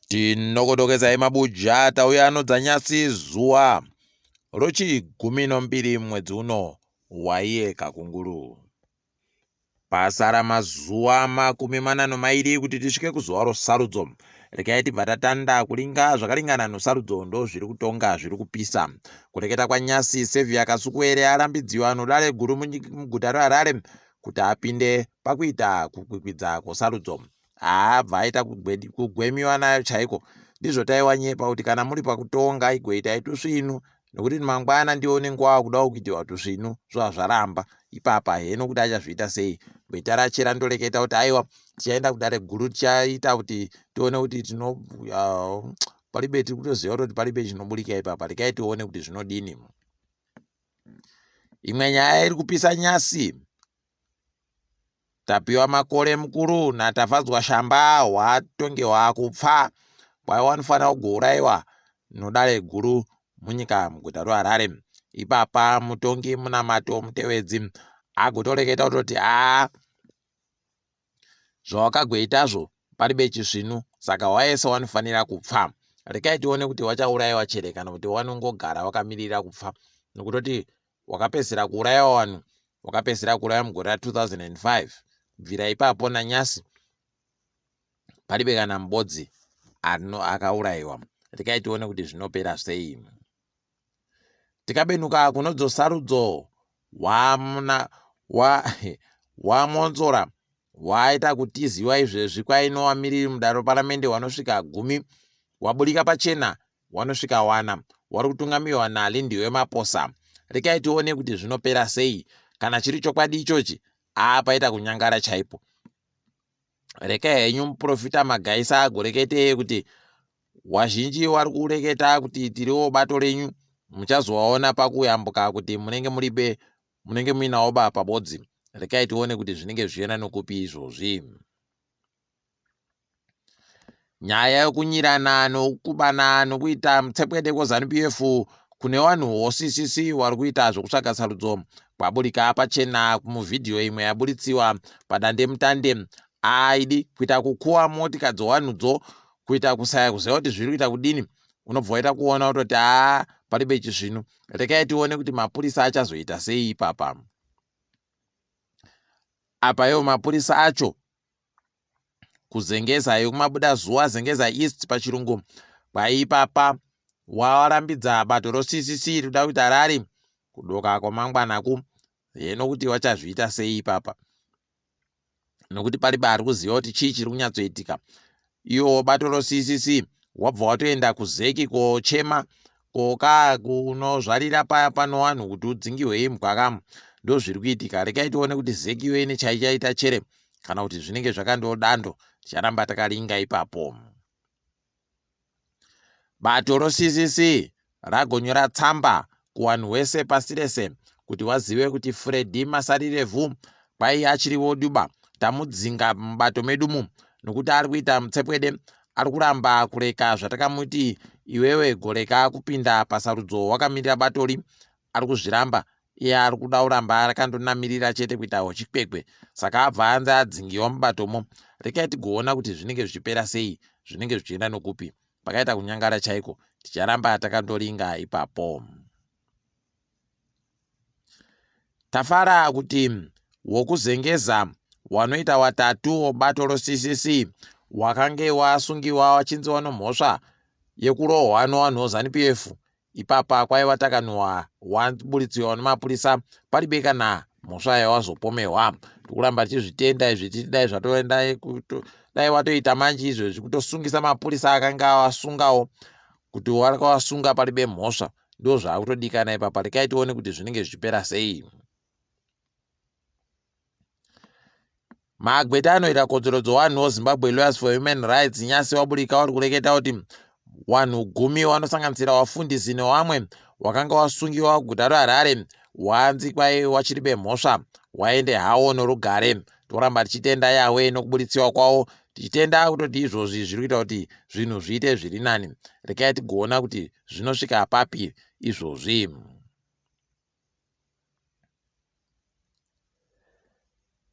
Tinokotokezai mabuja tauya anodzanyasi zuva rochigumi nombiri mwedzi uno waiye Kakunguru. Pasara mazuva 42 kuti tisvike kuzuva rosarudzo. Regai tibva tatanda kuringa zvakaringana nosarudzo ndozviri kutonga zviri kupisa. Kureketa kwaNyasi Saviour Kasukuwere arambidziwa nodare guru muguta reHarare kuti apinde pakuita kukwikwidza kwosarudzo. Haa abva aita kugwemiwa nayo chaiko. Ndizvo taiwanyepa kuti kana muri pakutonga igoitai tusvinu nokuti mangwana ndiwe unenge wakudawo kuitiwa tusvinu zvova zvaramba ipapa heno kuti achazviita sei. Gweta rache randoreketa kuti aiwa tichaenda kudare guru tichaita kuti tione kuti tino palibe tiri kutoziva kutoti palibe chinoburika ipapa regai tione kuti zvinodini. Imwe nyaya iri kupisa nyasi Tapiwa Makore mukuru naTafadzwa Shamba watongewa kupfa kwaiva wanofanira kugouraiwa nodare guru munyika muguta reHarare. Ipapa mutongi Munamato Mutewedzi agotoreketa kutoti haa zvawakagoitazvo paribe chisvinu saka waese wanofanira kupfa. Rekai tione kuti wachauraiwa chere kana kuti wanongogara wakamirira kupfa nokutoti wakapedzisira kuuraya vanhu wakapedzisira kuuraya mugore ra2005 kubvira ipapo nanyasi paribe kana mubodzi akaurayiwa. Rekai tione kuti zvinopera sei. Tikabenuka kunodzosarudzo waMwonzora waita kutiziwa izvezvi kwaino wamiriri mudare reparamende wanosvika 10 waburika pachena wanosvika wana wari kutungamirwa naLindiwe Maposa. Rekai tione kuti zvinopera sei. Kana chiri chokwadi ichochi aa paita kunyangara chaipo. Rekai henyu muprofita Magaisa agoreketeye kuti wazhinji wari kureketa kuti tiriwo bato renyu muchazovaona pakuyambuka kuti munenge muribe munenge muinawo ba pabodzi. Rekai tione kuti zvinenge zvichienda nokupi izvozvi. Nyaya yokunyirana nokubana nokuita mutsepwede kweZanu PF kune vanhu voCCC vari kuita zvokutsvaga sarudzo kwaburika pachena muvhidhiyo imwe yaburitsiwa padandemutande. Aidi kuita kukuwa motika dzevanhudzo kuita kusaya kuziva kuti zviri kuita kudini unobva waita kuona kutoti haa paribe chisvinu. Rekai tione kuti mapurisa achazoita sei ipapa. Apa iwo mapurisa acho kuZengeza yekumabuda zuva Zengeza East pachirungu kwaipapa warambidza bato roCCC rikuda kuita rari kudoka kwamangwanaku heno kuti wachazviita sei ipapa nokuti paribe ari kuziva kuti chii chiri kunyatsoitika. Iwo bato roCCC wabva watoenda kuZeki kochema koka kunozvarira paya pano vanhu kuti udzingiwe imbwa kamu ndozviri kuitika. Rekai tione kuti Zeki iyo ine chaichaita chere kana kuti zvinenge zvakandodando ticharamba takaringa ipapo. Bato roCCC ragonyora tsamba kuvanhu wese pasi rese kuti wazive kuti Freddy Masarirevhu kwai achiriwo duba tamudzinga mubato medumu nokuti ari kuita mutsepwede ari kuramba kureka zvatakamuti iwewe goreka kupinda pasarudzo wakamirira batori ari kuzviramba iye ari kuda kuramba akandonamirira chete kuita chikwekwe saka abva anzi adzingiwa mubatomo. Rekai tigoona kuti zvinenge zvichipera sei zvinenge zvichienda nokupi pakaita kunyangara chaiko ticharamba takandoringa ipapo. Tafara kuti wokuzengeza wanoita watatu webato roCCC wakange wasungiwa wachinzi wanomhosva yekurohwa nevanhu veZanu PF ipapa kwaiva takanwa waburitsiwa nemapurisa paribe kana mhosva yawazopomerwa. Tikuramba tichizvitenda izvi tichiti dai zvatoenda dai watoita manje izvezvi kutosungisa mapurisa akanga awasungawo kuti wakawasunga paribe mhosva ndo zvaakutodikana ipapa. Rekai tione kuti zvinenge zvichipera sei. Magweta anoita kodzero dzevanhu veZimbabwe Lawyers for Human Rights nyasi waburika vari kureketa kuti vanhu 10 vanosanganisira vafundisi nevamwe wakanga wasungiwa guta reHarare wanzi kwai wachiribe mhosva waende hawo norugare. Toramba tichitenda Yahwe nokuburitsiwa kwavo tichitenda kutoti izvozvi zviri kuita kuti zvinhu zviite zviri nani. Rekai tigoona kuti zvinosvika papi izvozvi.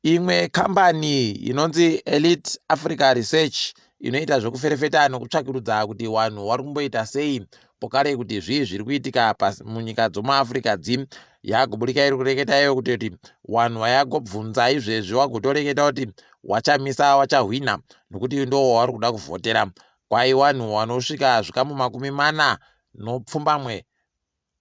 Imwe kambani inonzi Elite Africa Research inoita zvekuferefeta nokutsvakirudza kuti wanhu wari kumboita sei pokare kuti zvii zviri kuitika munyika dzomuAfrica dzi yagoburika iri kureketa iyo kutoti wanhu wayagobvunza izvezvi wagotoreketa kuti wachamisa wachahwina nokuti ndo wawari kuda kuvhotera. Kwai wanhu wanosvika zvikamu 47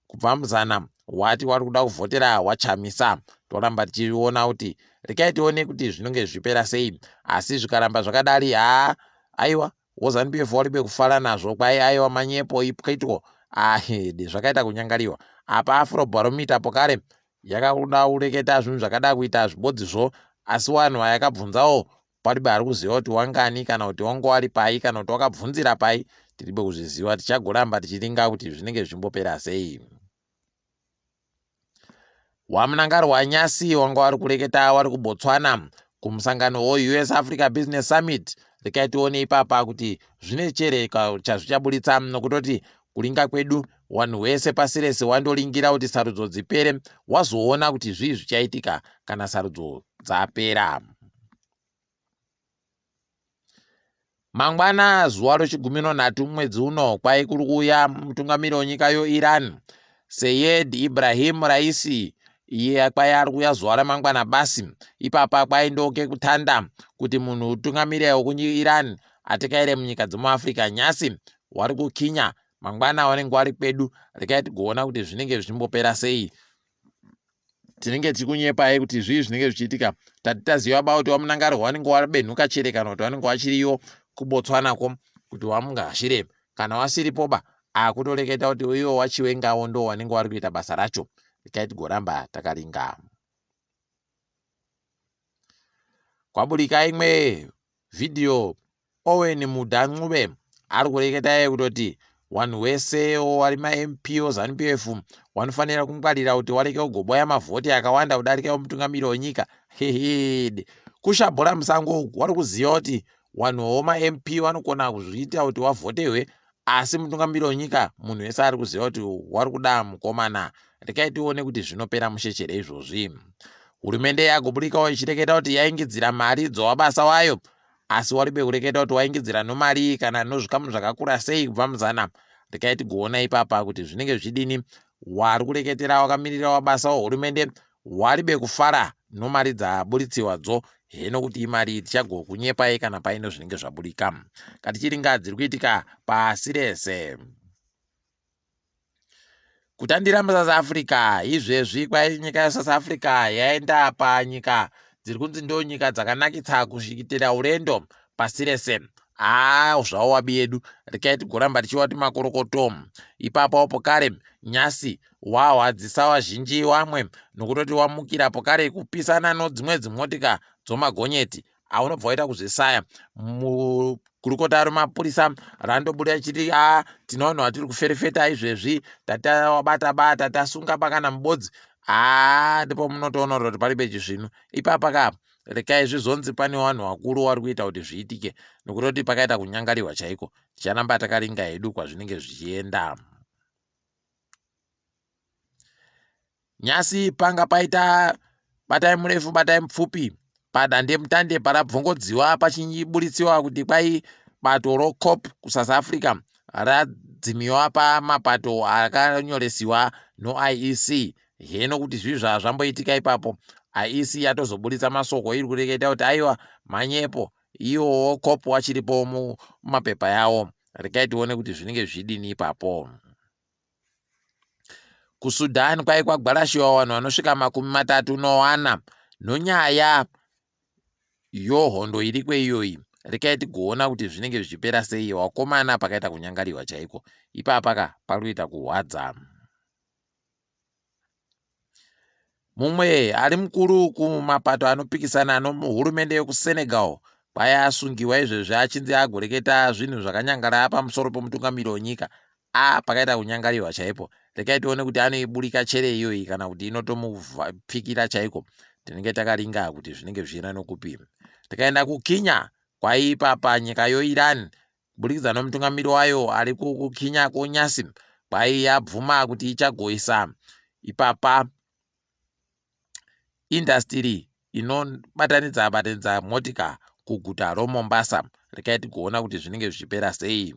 kubva muzana wati wari kuda kuvhotera waChamisa. Toramba tichiona kuti rekai tione kuti zvinonge zvichipera sei, asi zvikaramba zvakadari haa aiwa woZanu PF waribe kufara nazvo. Kwai aiwa manyepo ipwetwo ahede zvakaita kunyangariwa apa. Afrobarometer pokare yakakuda kureketa zvinhu zvakada kuita zvibodzizvo, asi wanhu vayakabvunzawo paribe ari kuziva kuti wangani kana kuti wanga wari pai kana kuti wakabvunzira pai. Tiribe kuzviziva, tichagoramba tichiringa kuti zvinenge zvichimbopera sei. WaMnangagwa nyasi wanga wari kureketa wari kuBotswana kumusangano weUS Africa Business Summit. Rekai tione ipapa kuti zvine chere chazvichaburitsa, nokutoti kuringa kwedu vanhu wese pasi rese wandoringira kuti sarudzo dzipere, wazoona kuti zvii zvichaitika kana sarudzo dzapera. Mangwana zuva rochigumi nonhatu mwedzi uno kwai kuri kuuya mutungamiri wenyika yoIran Seyed Ibrahim Raisi. Iye kwai ari kuuya zuva ramangwana basi. Ipapa kwai ndoke kutanda kuti munhu utungamiri wekuIran atekaire munyika dzemuAfrica nyasi wari kuKenya, mangwana wanenge wari kwedu. Rekai tigoona kuti zvinenge zvichimbopera sei. Tinenge tichikunyepai kuti zvii zvinenge zvichiitika. Tati taziva ba kuti waMnangagwa wanenge wabenhuka chere kana kuti wanenge wachiriyo kuBotswanako kuti wamungashire kana wasiripoba akutoreketa kuti iwo waChiwengawo ndo wanenge wari kuita basa racho. Rekai tigoramba takaringa. Kwaburika imwe vhidhiyo, Owen Mudha Ncube ari kureketa iye kutoti vanhu wese wari maMP oZanu PF wanofanira kungwarira kuti wareke kugoboya mavhoti akawanda kudarika mutungamiri wenyika. Hehede, kushabhora musango uku. Wari kuziva kuti vanhuwo maMP vanokona kuzviita kuti wavhotehwe, asi mutungamiri wenyika munhu wese ari kuziva kuti wari kuda mukomana. Rekai tione kuti zvinopera mushechere izvozvi. Hurumende yagoburikawo ichireketa kuti yaingidzira mari dzowabasa wayo, asi waribe kureketa kuti waingidzira nomari kana nozvikamu zvakakura sei kubva muzana. Rekai tigoona ipapa kuti zvinenge zvichidini. Wari kureketera wakamirira wabasa wahurumende waribe kufara nomari dzaburitsiwadzo heno kuti imari. Tichagokunyepai kana paino zvinenge zvaburika. Katichiringa dziri kuitika pasi rese. Kutandira muSouth Africa izvezvi kwai nyika yeSouth Africa yaenda panyika dziri kunzi ndo nyika dzakanakisa kusvikitira urendo pasi rese. Haa, zvawo wabi yedu, rekai tigoramba tichiwati makorokoto ipapo. Pokare nyasi wahwadzisa vazhinji wamwe nokutoti wamukira pokare kupisana nodzimwe dzimotika dzomagonyeti aunobva waita kuzvisaya. Mugurukota remapurisa randobuda chiti a tine vanhu vatiri kuferefeta izvezvi, tatawabata bata, tasunga pakana mubodzi. Haa, ndipo munotoona kuti paribe chisvinu ipapa ka. Rekai zvizonzi pane vanhu vakuru vari kuita kuti zviitike, nokutoti pakaita kunyangariwa chaiko. Ticharamba takaringa hedu kwazvinenge zvichienda. Nyasi panga paita batai murefu batai mupfupi padandemutande parabvongodziwa pachiburitsiwa kuti kwai bato roCOPE kuSouth Africa radzimiwa pamapato akanyoresiwa noIEC. Heno kuti zvii zvazvamboitika ipapo. IEC yatozoburitsa masoko iri kureketa kuti aiwa, manyepo, iwowo COPE wachiripo mumapepa yawo. Rekai tione kuti zvinenge zvichidini ipapo. KuSudan kwai kwagwarashiwa vanhu vanosvika 34 nonyaya yohondo iri kweiyoyi. Rekai tigoona kuti zvinenge zvichipera sei. Wakomana, pakaita kunyangariwa chaiko ipapa ka, pari kuita kuhwadza. Mumwe ari mukuru kumapato anopikisana nomuhurumende yekuSenegal kwai asungiwa izvezvi achinzi agoreketa zvinhu zvakanyangara pamusoro pemutungamiri wenyika. A, pakaita kunyangariwa chaipo. Rekai tione kuti anoiburika chere iyoyi kana kuti inotomupfikira chaiko. Tinenge takaringa kuti zvinenge zvichienda nokupi. Tikaenda kuKenya, kwaipa panyika yoIran kuburikidza nomutungamiri wayo ari kuKenya konyasi, kwai yabvuma kuti ichagoisa ipapa industry inobatanidza batanidza motika kuguta roMombasa. Rekai tigoona kuti zvinenge zvichipera sei.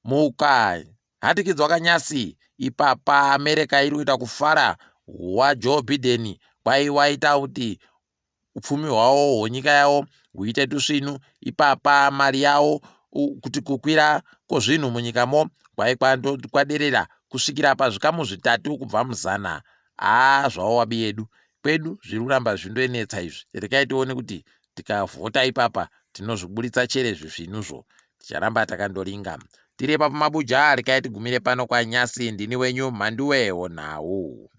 Muka hatikidzwa kanyasi ipapa America iri kuita kufara hwaJoe Biden kwaiwaita kuti upfumi hwavo hwenyika yavo huite tusvinu ipapa mari yavo kuti kukwira kwozvinhu munyikamo kwaderera kusvikira pazvikamu 3 kubva muzana. Haa, zvavo wabi yedu kwedu zviri kuramba zvindonetsa izvi. Rekai tione kuti tikavhota ipapa tinozviburitsa chere zvisvinuzvo. Ticharamba takandoringa tiri ipapo mabuja. Rekai tigumire pano kwanyasi. Ndini wenyu Mhanduwe wonhau.